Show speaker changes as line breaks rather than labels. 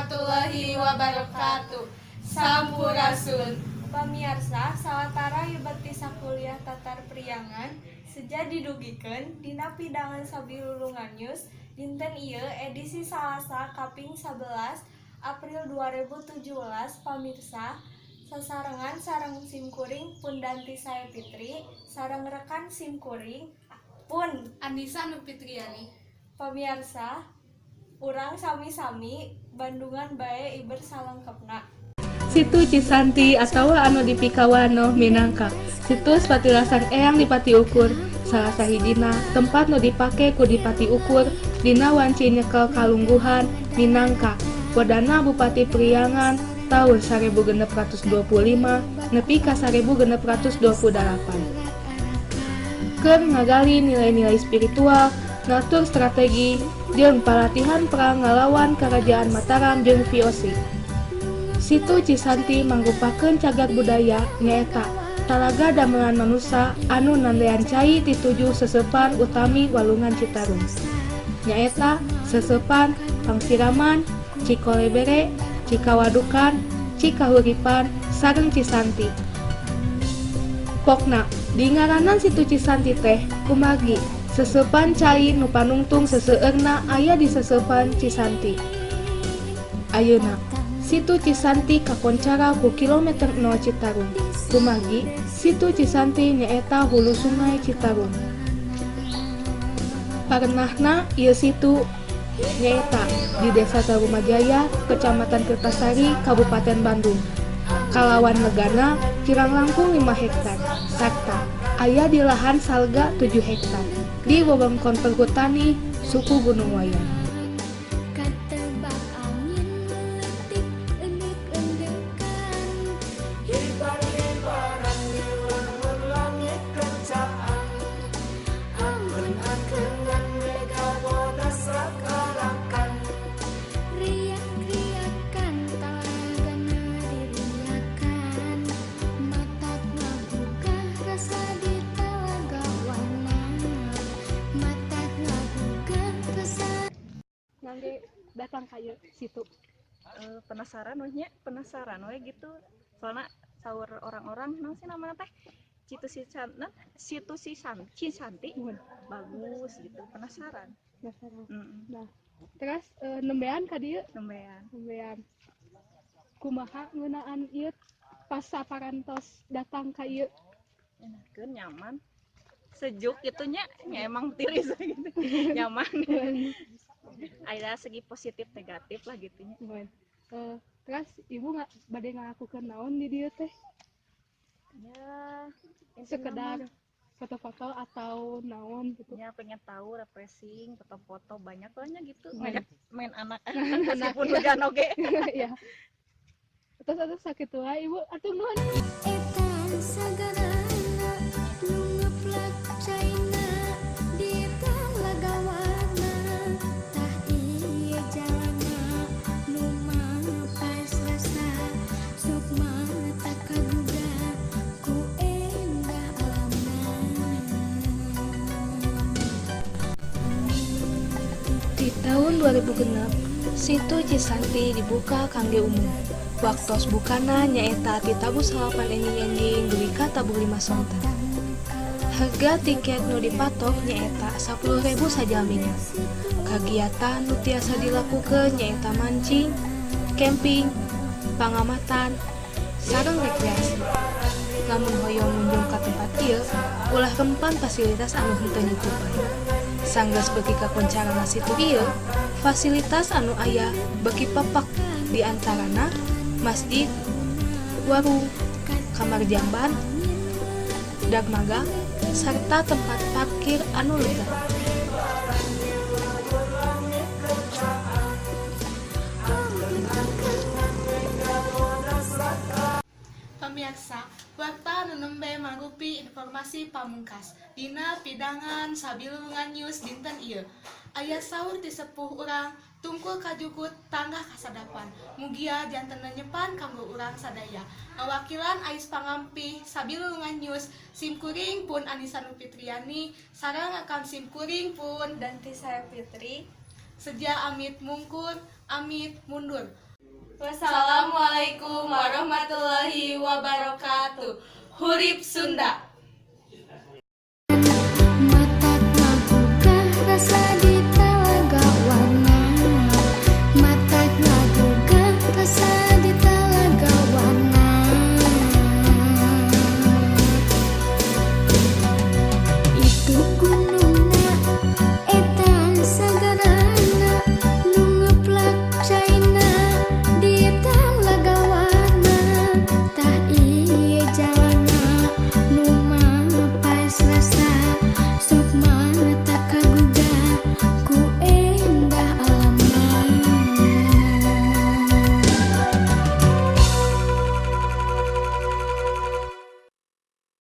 Warahmatullahi wabarakatuh. Sampurasun.
Pamiarsa, sawatara bati sakuliah Tatar Priangan seja didugikeun dina pidangan Sabilulungan News dinten ieu edisi Salasa kaping 11 April 2017. Pamirsa, sasarengan sareng simkuring Pundanti saya Fitri sareng rekan simkuring pun
Anissa Nurfitriani.
Pamiarsa, urang sami-sami bandungan bae iber salengkepna.
Situ Cisanti atawa anu dipikawanoh minangka Situs Patilasan Eyang Dipati Ukur, salah sahijina tempat nu dipake ku Dipati Ukur dina wanci nyekel kalungguhan minangka Wedana Bupati Priangan tahun 1625 nepi ka 1628 keur ngagali nilai-nilai spiritual, ngatur strategi, jeung palatihan perang ngalawan Kerajaan Mataram jeung VOC. Situ Cisanti mangrupakeun cagar budaya, nyaeta talaga damelan manusa anu nandean cai ti tujuh seseupan utami Walungan Citarum. Nyaeta Seseupan Pangsiraman, Cikolebere, Cikawadukan, Cikahuripan, sareng Cisanti. Pokna, dingaranan Situ Cisanti teh kumargi seseupan cai nu panungtung seseueurna aya di Seseupan Cisanti. Ayeuna, Situ Cisanti kakoncara ku kilometer 0 Citarum. Kumargi, Situ Cisanti nyaeta hulu Sungai Citarum. Parenahna ieu situ nyaeta di Desa Tarumajaya, Kecamatan Kertasari, Kabupaten Bandung. Kalawan legana kirang langkung 5 hektar sarta aya di lahan salga 7 hektar di wewengkon Perhutani Suku Gunung Wayang.
Katebak angin leutik eundek-endekan.
Hibar-hibaran di luhur langit kerjaan. Angkeun-angkeunan mega bodas rakarakan.
Riak-riakan talagana diriakan. Matak ngabuka rasa di talaga warna. Matak ngabuka rasa.
Ngangge datang ka ieu situ?
Penasaran we nya, penasaran we gitu, soalnya saur orang-orang, naon sih namanya teh, Situ Cisan, nah, Situ Cisan, Cisanti bagus gitu, penasaran.
Penasaran.
Mm.
Nah, terus nembean ka dieu?
Nembean.
Nembean. Kumaha ngeunaan ieu pas saparantos datang ka ieu?
Enakeun, nyaman, sejuk gitu nya, nya emang tiris gitu, nyaman. Ada segi positif negatif lah gitu nya.
Nuhun. Terus ibu nggak bade ngalakukeun naon di dieu teh?
Ya, intinya
Sekedar
mah,
foto-foto atau naon gitu?
Ya, pengen tahu, refreshing, foto-foto banyak lah nya gitu.
Banyak.
Banyak main anak
Anak,
meskipun hujan oge.
Ya. Terus terus sakit wae, ibu, atuh nuhun.
Eta sagarana nu ngeplak caina di talaga warna. Tah ieu jalana nu mapas rasa sukma tak kaguga ku endah alamna.
Di tahun 2006, Situ Cisanti dibuka kangge umum. Waktos bukana nyaeta ti tabuh 9 enjing-enjing dugi ka tabuh 5 sonten. Harga tiket nu dipatok nyaeta 10.000 sajalmina. Kagiatan nu tiasa dilakukeun nyaeta mancing, camping, pangamatan, sareng rekreasi. Lamun hoyong ngunjung ka tempat ieu, ulah rempan fasilitas anu henteu nyukupan. Sanggeus beuki kakoncarana situ ieu, fasilitas anu aya beuki pepak, di antarana masjid, warung, kamar jamban, dermaga, serta tempat parkir anu lega.
Langit kerjaan. Angkeun-angkeunan mega bodas rakarakan.
Pemirsa, warta nu nembe mangrupi informasi pamungkas dina pidangan Sabilulungan News dinten ieu. Aya saur ti sepuh urang, tungkul kajukut tanggah kasadapan. Mugia janten nenyepan kanggo urang sadaya. Ngawakilan ais pangampih Sabilulungan News, simkuring pun Anissa Nufitriani sareng rekan simkuring pun
Danti saya Fitri.
Seja amit mungkur, amit mundur. Wassalamualaikum warahmatullahi wabarakatuh. Hurip Sunda.
Matak ngagugah rasa di